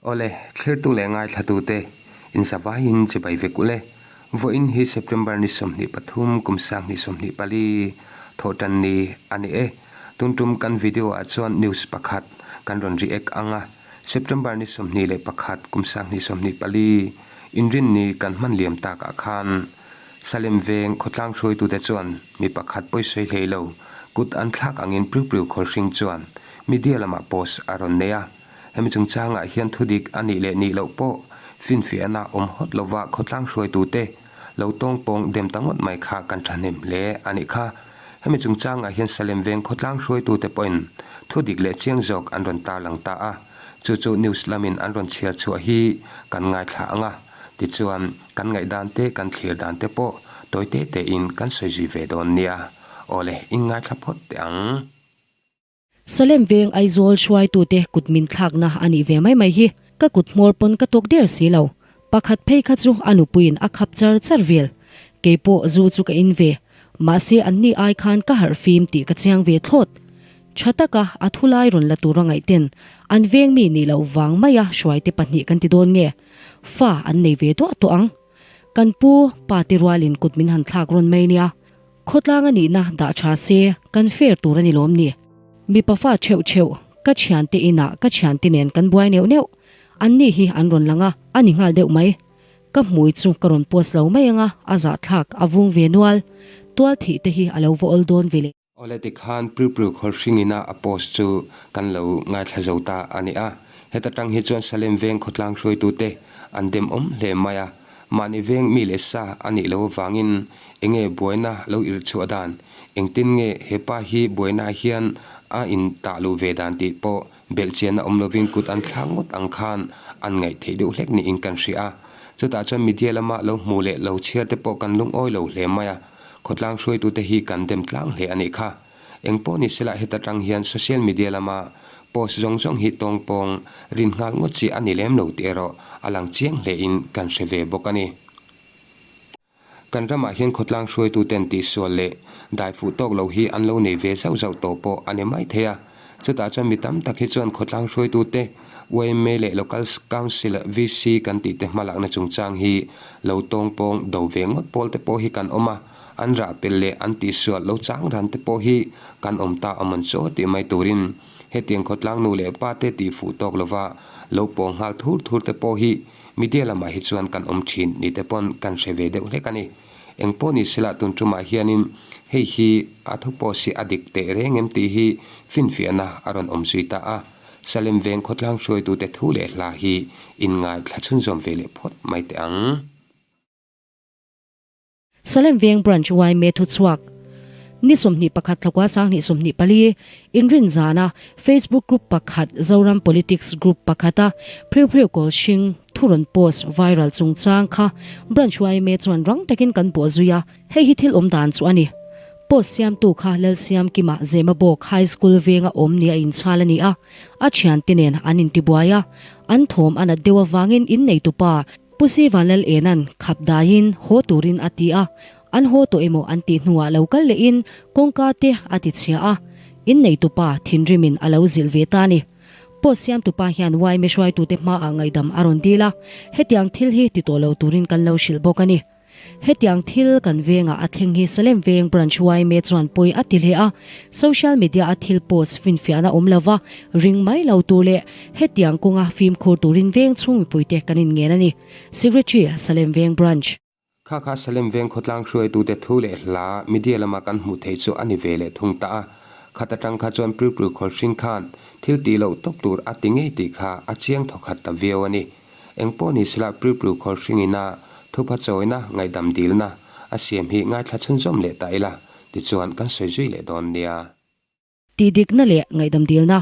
Awle, thlirtu leh ngaithlatute, inzavaiin chibai vek ule. Vawiin hi September ni 23 kum 2024 thawhtan ni a ni e. Tun tum kan video ah chuan news pakhat kan rawn react ang a, September ni 21 kum 2024 inrinni kan hman liam takah khan Salem veng khawtlang hruaitute chuan mi pakhat pawisawi hlei lo kut an thlak angin Priu Priu Khawlhring chuan media lamah post a rawn nei a. Hemi chungchangah hian thudik a nih leh nih loh pawh finfiahna awm hawt lova khawtlang hruaitute lo tawngpawng dem ta ngawt mai kha kan thahnem hle a nih kha. Hemi chungchangah hian Salem veng khawtlang hruaitute pawhin thudik leh chiang zawk an rawn tarlang ta a, chu chu news lamin an rawn chhiar chhuah hi kan ngaithla ang a, tichuan kan ngaihdan te kan thlir dan te pawh tawi te tein kan sawi zui ve dawn nia. Awle, inngaithla phawt teh ang. Salem veng Aizawl hruaitute kut min thlakna a nih ve mai mai hi ka kut hmawr pawn ka tawk der si lo. Pakhat phei kha chu a nupuiin a khap char char vel. Kei pawh zu chu ka in ve. Mahse anni ai khan ka harh fim tih ka chiang ve thlawt. Tha taka a thu lai rawn la tura ngaihten an veng mi nih loh vang maia hruaite pahnih kan ti dawn nge? Fa an nei ve duah tawh ang. Kan pu pa te rualin kut min han thlak rawn mai nia. Khawtlang a nihna dah tha se kan fair tur a ni lawm ni? Mipa fa theuh theuh, ka thiante inah ka thiante nen kan buai neuh neuh. An ni hi an rawn lang a, a ni nghal deuh mai. Ka hmui chu ka rawn post lo mai anga a zahthlak a vung ve nual. Tual thih te hi a lo va awl dawn ve le. Awle tikhan Priu Priu Khawlhring ina a post chu kan lo ngaithla zo ta a ni a. Heta tang hi chuan Salem veng khawtlang hruaitute an demawm hle mai a. Mahni veng mi leh sa a nih loh avangin enge buaina lo irh chhuah dan, engtin nge he pa hi buainaah hian a in tah luh ve dan tih pawh belhchianna awm lovin kut an thlak ngawt ang khan an ngaih theih deuh hlek niin kan hria a. Chutah chuan media lama lo hmu leh lo chhiar te pawh kan lungawi lo hle mai a, khawtlang hruaitute hi kan dem tlang hle a nih kha. Engpawh ni sela heta tang hian social media lama post zawng zawng hi tawngpawng rin nghal ngawt chi a ni lem lo tih erawh a lang chiang hlein kan hre ve bawk a ni. Kan ramah hian khawtlang hruaituten tihsual leh dai fuh tawk lo hi an lo nei ve zauh zauh tawh pawh a ni mai thei a. Chutah chuan mi tam tak hi chuan khawtlang hruaitute yma leh Local Council VC kan tihte hmalakna chungchang hi lo tawngpawng do ve ngawt pawl te pawh hi kan awm a. An rah pel leh an tihsual lo chang ran te pawh hi kan awm ta a mawn chaw tih mai turin hetiang khawtlang nu leh pa te tih fuh tawk lova lo pawng nghal thur thur te pawh hi media lamah hi chuan kan awm thin ni te pawn kan hre ve deuh hlek a ni. Eng pawh ni sela tun tumah hianin hei hi a thu pawh si a dik teh reng em tih hi finfiahna a rawn awm zui ta a. Salem veng khawtlang hruaitute thu leh hla hi inngaithla chhunzawm ve leh phawt mai teh ang. Salem Veng Branch yma thuchhuak ni 21 thlakua 2024 inrin zana Facebook group pakhat Zoram Politics Group pakhata Pheu Pheu Kawl Hring thu rawn post viral chungchang kha Branch yma chuan rang takin kan bawh zui a, hei hi thil awm dan chu a ni. Post siamtu kha Lalsiamkima Zemabawk High School venga awm nia inchhal a ni a, a thiante nen an intibuai a, an thawm a nat deuh avangin inneitupa Pu Si Vanlal Enan khap daiin haw turin a ti a, an haw tawh emaw an tih hnuah lo kal lehin kawngka te a ti chhia a, inneitupa thinrimin a lo zilh ve ta a ni. Post siamtupa hian yma hruaitute hmaah ngaihdam a rawn dil a, hetiang thil hi ti tawh lo turin kan lo hrilh bawk a ni. Hetiang thil kan vengah a thleng hi Salem Veng Branch yma chuan pawi a ti hle a, social media a thil post finfiahna awm lova ring mai lo tur leh hetiang kawnga fimkhur turin veng chhung mipuite kan inngen a ni. Secretary, Salem Veng Branch. Kha kha Salem Veng khawtlang hruaitute thu leh hla media lama kan hmuh theih chu a ni ve leh thung ta a. Khat atang kha chuan Priupru Khawlhring khan thil tih loh tawp tur a ti ngei tih kha a chiang thawkhat ta viau a ni. Engpawh ni sela Priupru Khawlhringina thupha chawina ngaihdam dilna a siam hi ngaithla chhunzawm leh ta ila, tichuan kan sawi zui leh dawn nia. Tihdikna leh ngaihdam dilna.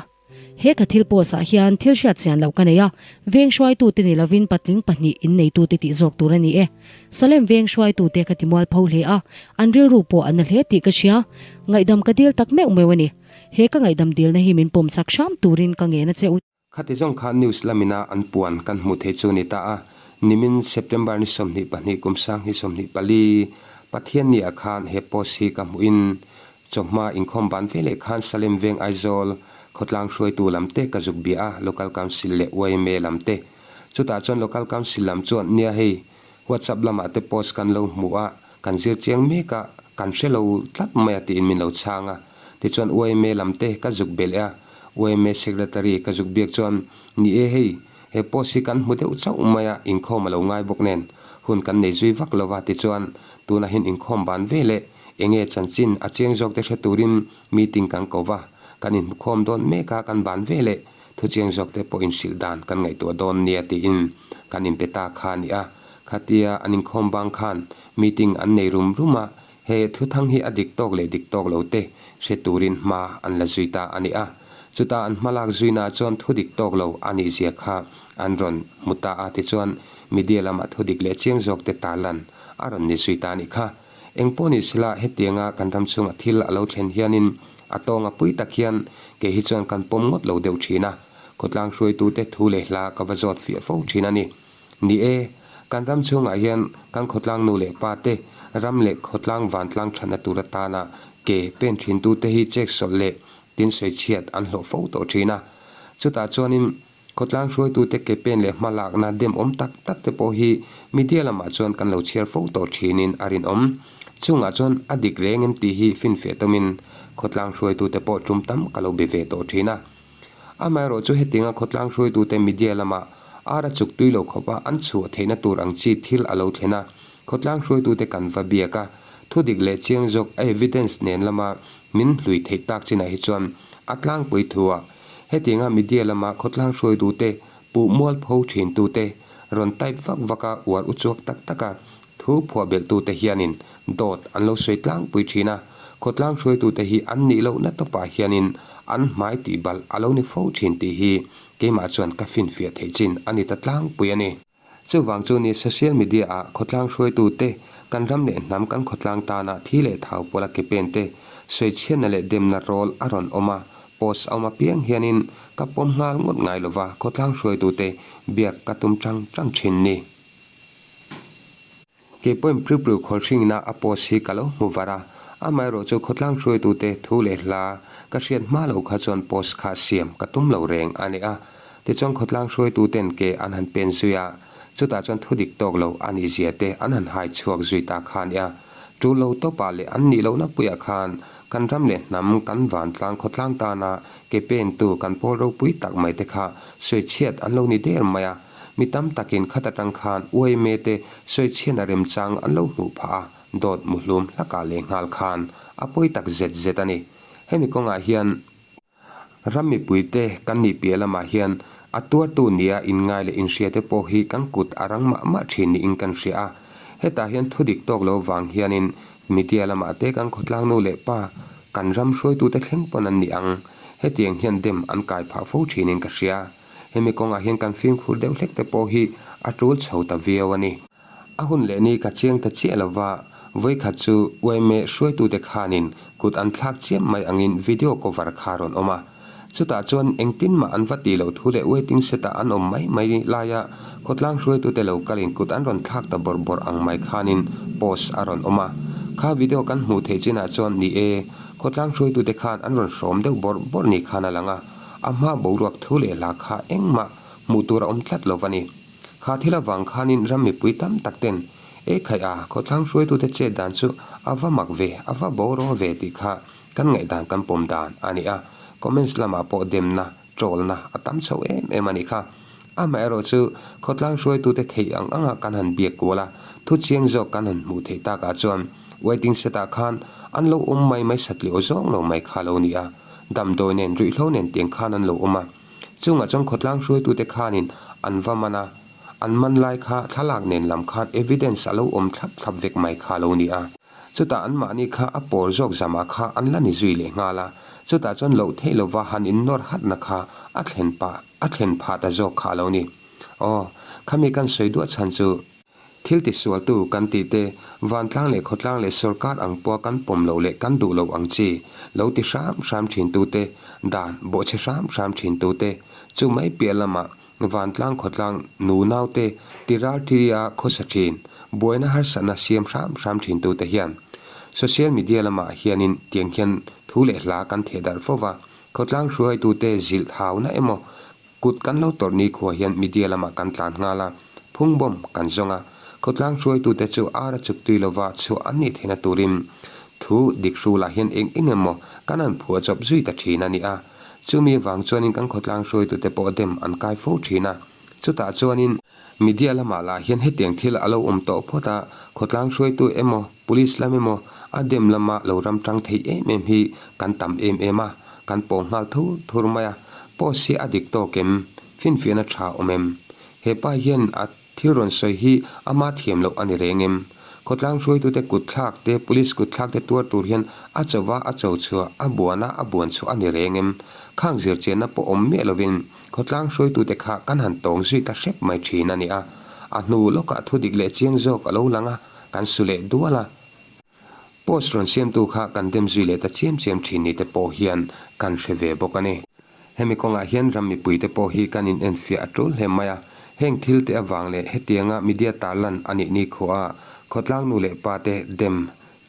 He ka thil post ah hian thil hriat chian loh ka nei a, veng hruaitute ni lovin patling pahnih inneitute tih zawk tur a ni e. Salem veng hruaitute ka ti mualpho hle a, an rilru pawh a na hle tih ka hria. Ngaihdam ka dil tak meuh meuh a ni. He ka ngaihdam dilna hi min pawmsak hram turin ka ngen a che u. Khati zawng kha news lamina an puan kan hmuh theih chu a ni ta a, nimin September ni 22 kum 2024 Pathianni ah khan he post hi ka hmuhin chawhma inkhawm ban ve leh khan Salem Veng Aizawl Khawtlang hruaitu lam te ka zuk bia a, Local Council leh yma lam te. Chutah chuan Local Council lam chuan nia hei WhatsApp lamah te post kan lo hmu a, kan zir chiang mek a, kan hre lo tlat mai a tiin min lo chhang a. Tichuan yma lam te ka zuk be leh a, yma Secretary ka zuk biak chuan ni e hei he post hi kan hmu deuh chauh mai a, inkhawm a lo ngai bawk nen hun kan nei zui vak lo va tichuan tunah hian inkhawm ban ve leh enge chanchin a chiang zawk te hre turin meeting kan ko va, kan inhmukhawm dawn mek a, kan ban ve leh Thuchiang zawk te pawh inhrilh dan kan ngaihtuah dawn nia tiin kan inpe ta kha a ni a. Khatia an inkhawm bang khan meeting an nei rum rum a, he thuthang hi a dik tawk leh dik tawk lo te hre turin hma an la zui ta a ni a. Chuta an hma lak zuina chuan thu dik tawk lo a nih zia kha an rawn hmu ta a, tichuan media lamah thu dik leh chiang zawk te tarlan a rawn ni zui ta a nih kha. Engpawh ni sela hetianga kan ram chhunga thil a lo thlen hianin A tawng a pui tak hian kei hi chuan kan pawm ngawt lo deuh thin a, khawtlang hruaitute thu leh hla ka va zawt fiah fo thin a ni. Ni e, kan ram chhungah hian kan khawtlang nu leh pa te, ram leh khawtlang vantlang thatna tur atana ke pen thintute hi chek sawlh leh tin sawi chhiat an hlawh fo tawh thin a. Chutah chuanin Khawtlang hruaitute ke pen leh hma lakna demawm tak tak te pawh hi media lamah chuan kan lo chhiar fo tawh thinin a rinawm. Chungah chuan a dik reng em tih hi finfiah tawmin khawtlang hruaitute pawh tum tam ka lo be ve tawh thin a. Amaherawh chu hetianga khawtlang hruaitute media lama ar a chuk tui lo khawpa an chhuah theihna tur ang chi thil a lo thlen a, khawtlang hruaitute kan va biak a, thudik leh chiang zawk a evidence nen lama min hlui theih tak chinah hi chuan a tlangpui thuah Hetianga media lama khawtlang hruaitute, puh mualpho thintute, rawn type vak vak a uar uchuak tak tak a, thu phuah belhtute hianin dawt an lo sawi tlangpui thin a, khawtlang hruaitute hi an nih lohna tawpah hianin an hmai tih balh a lo ni fo thin tih hi keimah chuan ka finfiah theih chin a ni ta tlangpui a ni. Chuvang chu ni social media ah khawtlang hruaitu te, kan ram leh hnam kan khawtlang tana thi leh thau pawla ke pen te, sawichhiatna leh demna rawl a rawn awm a, post a awm apiang hianin ka pawm nghal ngawt ngai lova khawtlang hruaitu te biak ka tum tang tang thin ni. Kei pawhin Pripriu Khawlhringina a post hi ka lo hmu var a, amaherawh chu khawtlang hruaitute thu leh hla ka hriat hma lo kha chuan post kha siam ka tum lo reng a ni a. Tichuan khawtlang hruaituten ke an han pen zui a, chutah chuan thu dik tawk lo a nih zia te an han hai chhuak zui ta kha a ni a. Tul lo tawpah leh an nih lohna puiah khan kan ram leh hnam kan vantlang khawtlang tana ke pentu kan pawl ropui tak mai te kha sawichhiat an lo ni der mai a. Mi tam takin khat atang khan uaime te sawichhiatna remchang an lo hmuh phah a, dawt muhlum hlakah leh nghal khan a pawi tak zet zet a ni. Hemi kawngah hian ram mipuite kan nih piah lamah hian a tuartu nia inngai leh inhriate pawh hi kan kut a rang mah mah thin niin kan hria a. Hetah hian thudik tawk lo vang hianin media lamah te kan khawtlang nu leh pa kan ram hruaitute thleng pawn an ni ang. Hetiang hian dem an kai phah fo thinin ka hria. Hemi kawngah hian kan fimkhur deuh hlek te pawh hi a tul chho ta viau a ni. A hun leh ni ka chiang ta chiah lova, vawikhat chu yma hruaitute khanin kut an thlak chiam mai angin video cover kha rawn awm a. Chutah chuan engtin mah an va tih loh thu leh waiting set ah an awm mai mai laia khawtlang hruaitute lo kalin kut an rawn thlak ta bawrh bawrh ang mai khanin post a rawn awm a. Kha video kan hmuh theih chinah chuan ni e, khawtlang hruaitute khan an rawn hrawm deuh bawrh bawrh ni khan a lang a. A hma boruak thu leh hla kha engmah hmuh tur a awm tlat lo va ni. Kha thil avang khanin ram mipui tam tak ten e khaih a, khawthlang hruaitute chet dan chu a va mak ve, a va boruak ve tih kha kan ngaihdan kan pawm dan a ni a. Comments lamah pawh demna, trollna a tam chho em em a ni kha. Amaherawh chu khawtlang hruaitute theih ang anga kan han biak kual a, thu chiang zawk kan han hmuh theih takah chuan waiting set ah khan an lo awm mai mai satliau zawng lo mai kha lo ni a. Damdawi nen ruihhlo nen tiang khan an lo awm a. Chungah chuan khawtlang hruaitute khanin an va man a, an man lai kha thlalak nen lam khan evidence a lo awm thlap thlap vek mai kha a lo ni a. Chutah anmahni kha a pawr zawk zamah kha an la ni zui leh nghal a, chutah chuan loh theih lova han innawr hatna kha a thlen pah a thlen phah ta zawk kha a lo ni. Aw, khami kan sawi duah chhan chu. Thil tisualtu kan tih te, vantlang leh khawtlang leh sorkar ang pawha kan pawm loh leh kan duh loh ang chi lo ti hram hram thintute, dan bawhchhe hram hram thintute, chu mai piah lamah vantlang khawtlang nu naute ti ralthiria khawsa thin, buaina harsatna siam hram hram thintute hian social media lamah hianin tiang hian thu leh hla kan theh darh fo va. Khawtlang hruaitute zilh hauna emaw kut kan lo tawrh nikhua hian media lamah kan tlan nghal a, phungbawm kan zawng a. Khawtlang hruaitute chu ar a chuk tui lova chhuah an nih theihna turin thu dik hrulah hian eng eng emaw kan han phuah chawp zui ta thin a ni a. Chumi avang chuanin kan khawtlang hruaitute pawh dem an kai fo thin a. Chutah chuanin media lamah lah hian hetiang thil a lo awm tawh phawt a, khawtlang hruaitu emaw, police lam emaw a dem lama lo ram tang thei em em hi kan tam em em a, kan pawng nghal thur thur mai a. Post hi a dik tawk em? Finfiahna tha awm em? He pa hian a thil rawn sawi hi ama thiam loh a ni reng em? Khawtlang hruaitute kut thlak te, police kut thlak te tuar tur hian a cho va, a cho chhuah, a buan a, a buan chhuah a ni reng em? Khang zirchianna pawh awm miah lovin khawtlang hruaitute kha kan han tawng zui ta hrep mai thin a ni a. A hnu lawkah thu dik leh chiang zawk a lo lang a, kan su leh dual a. Post rawn siamtu kha kan dem zui leh ta chiam chiam thin ni te pawh hian kan hre ve bawk a ni. Hemi kawngah hian ram mipuite pawh hi kan inenfiah a tul hle mai a, heng thil te avang leh hetianga media tarlan a nih ni khuaa khawtlang nu leh pa te dem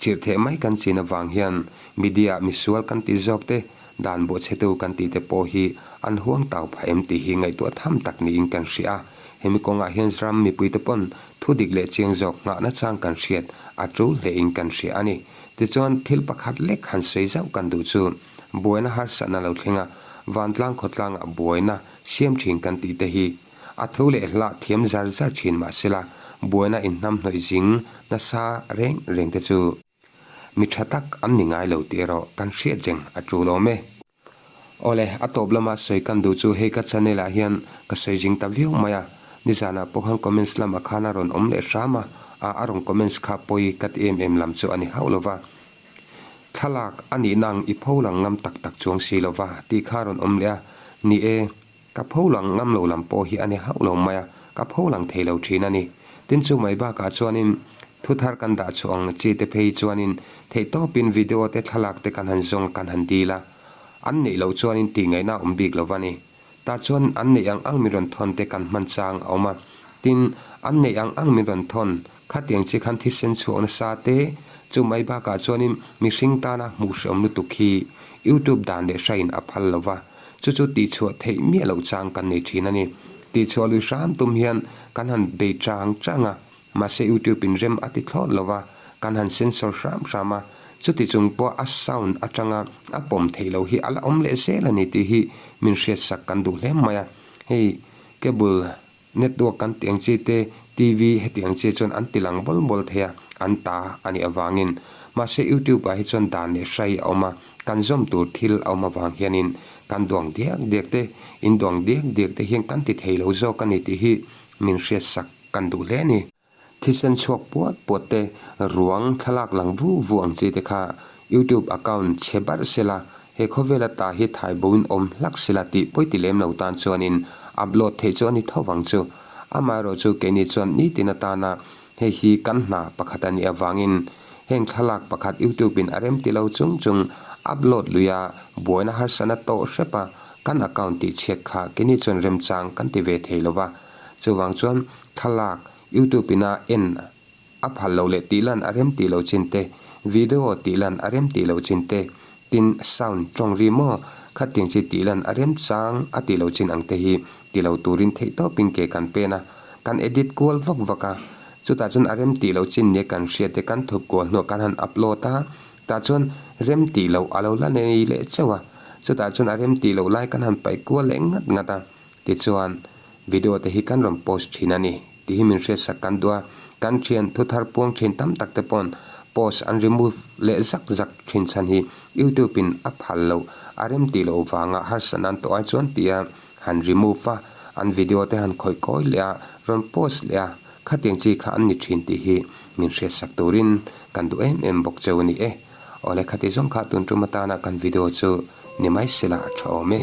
chirh theh mai kan chin avang hian media misual kan tih zawk te dan bawhchhetu kan tih te pawh hi an huang tau phah em tih hi ngaihtuah tham tak niin kan hria a. Hemi kawngah hian ram mipuite pawn Thu dik leh chiang zawk nghahna chang kan hriat a tul hlein kan hria a ni. Tichuan, thil pakhat lek han sawi zauh kan duh chu, buaina harsatna lo thleng a, vantlang khawtlangah buaina siam thin kan tih te hi a tho leh hlah thiam zar zar thin mahsela, buaina inhnamhnawih zing nasa reng reng te chu mi tha tak an ni ngai lo tih erawh kan hriat reng a tul awm e. Awle, a tawp lama sawi kan duh chu hei ka channel ah hian ka sawi zing ta viau mai a, nizanah pawh khan comments lamah khan a rawn awm leh hram a, a a rawn comments kha pawi ka ti em em lam chu a ni hauh lova. Thlalak a nihna ang i pho lang ngam tak tak chuang si lova tih kha a rawn awm leh a, ni e, Ka pho lang ngam lo lam pawh hi a ni hauh lo mai a, ka pho lang thei lo thin a ni. Tin chu mai bakah chuanin thu thar kan dah chhuah ang chi te phei chuanin theihtawpin video te thlalak te kan han zawng kan han dil a, an neih loh chuanin tih ngaihna a awm bik lo va ni. Tah chuan an neih ang ang min rawn thawn te kan hman chang a awm a, tin an neih ang ang min rawn thawn khatiang chi khan thisen chhuak nasa te chu mai bakah chuanin mihring tana hmuh hreawm lutuk hi YouTube dan leh hrain a phal lo va. Chu chu tihchhuah theih miah loh chang kan nei thin a ni. Tihchhuah lui hram tum hian kan han bei chang chang a, mahse YouTube in rem a ti thlawt lo va, kan han censor hram hram a, chuti chung pawh a sound atanga a pawm theih loh hi a la awm leh zel a ni tih hi min hriatsak kan duh hle mai a. Hei cable Network kan tih ang chi te, TV heti ang chi chuan an ti lang bawl bawl thei a, an ta a nih avangin. Mahse YouTube ah hi chuan dan leh hrai a awm a, kan zawm tur thil a awm avang hianin kan duang diak diak te, in duang diak diak te hian kan ti thei lo zawk a ni tih hi min hriatsak kan duh hle a ni. Thisen chhuak puat puat te, ruang thlalak lang vu vu ang chi te kha YouTube account chhe barh sela, he khawvela ta hi thai bo in awm hlak sela tih pawi ti lem lo tan chuanin upload theih chu a ni tho vang chu. Amaherawh chu keini chuan nitin atana hei hi kan hna pakhat a nih avangin heng thlalak pakhat YouTube in a rem ti lo chung chung upload luia buaina harsatna tawh hrep a kan account tih chhiat kha keini chuan remchang kan ti ve thei lo va. Chuvang chuan thlalak YouTube ina en a phal lo leh tih lan a rem tih loh chin te, video tih lan a rem tih loh chin te, tin sound tawng ri maw khatiang chi tih lan a rem chang a tih loh chin ang te hi ti lo turin theih tawpin ke kan pen a, kan edit kual vak vak a, chutah chuan a rem tih loh chin nia kan hriat te kan thup kual hnuah kan han upload a, tah chuan rem tih loh a lo la nei leh chauh a, chutah chuan a rem tih loh lai kan han paih kual leh ngat ngat a, tichuan. Video te hi kan rawn post thin a ni tih hi min hriatsak kan duh a, kan thian thu thar puang thin tam tak te paw'n post an remove leh zak zak thin chhan hi YouTube in a phal loh a rem tih loh vanga harsat nan tawh ai chuan tia han remove a, an video te han khawih kawi leh a, rawn post leh a, khatiang chi kha an ni thin tih hi min hriatsak turin kan duh em em bawk cheu a ni e. Awle khati zawng kha tun tum atana kan video chu ni mai sela a tha awm e.